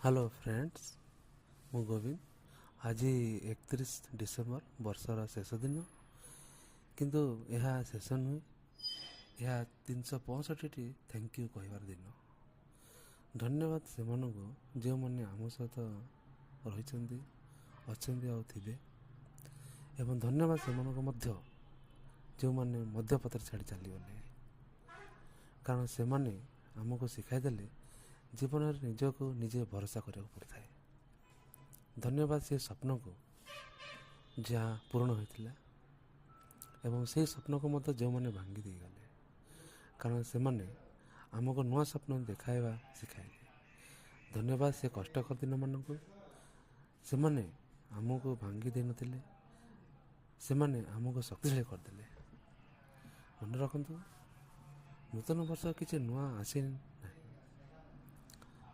Hello friends, ମୁଁ ଗୋବିନ୍ଦ। ଆଜି 31 December, ବର୍ଷର ଶେଷ ଦିନ। କିନ୍ତୁ ଏହା ଶେଷ ନୁହେଁ, ଏହା 365ଟି thank you କହିବାର ଦିନ। ଧନ୍ୟବାଦ ସେମାନଙ୍କୁ ଯେଉଁମାନେ ଆମ ସହିତ ରହିଛନ୍ତି, ଅଛନ୍ତି ଆଉ ଥିବେ ଏବଂ ଧନ୍ୟବାଦ ସେମାନଙ୍କୁ ମଧ୍ୟ ଯେଉଁମାନେ ମଧ୍ୟପଥରେ ଛାଡ଼ି ଚାଲିଗଲେ, କାରଣ ସେମାନେ ଆମକୁ ଶିଖାଇଦେଲେ ଜୀବନରେ ନିଜକୁ ନିଜେ ଭରସା କରିବାକୁ ପଡ଼ିଥାଏ। ଧନ୍ୟବାଦ ସେ ସ୍ୱପ୍ନକୁ ଯାହା ପୂରଣ ହୋଇଥିଲା ଏବଂ ସେହି ସ୍ୱପ୍ନକୁ ମଧ୍ୟ ଯେଉଁମାନେ ଭାଙ୍ଗି ଦେଇଗଲେ, କାରଣ ସେମାନେ ଆମକୁ ନୂଆ ସ୍ୱପ୍ନ ଦେଖାଇବା ଶିଖାଇଲେ। ଧନ୍ୟବାଦ ସେ କଷ୍ଟକର ଦିନମାନଙ୍କୁ, ସେମାନେ ଆମକୁ ଭାଙ୍ଗି ଦେଇନଥିଲେ, ସେମାନେ ଆମକୁ ଶକ୍ତିଶାଳୀ କରିଦେଲେ। ମନେ ରଖନ୍ତୁ, ନୂତନ ବର୍ଷ କିଛି ନୂଆ ଆସି ନାହିଁ।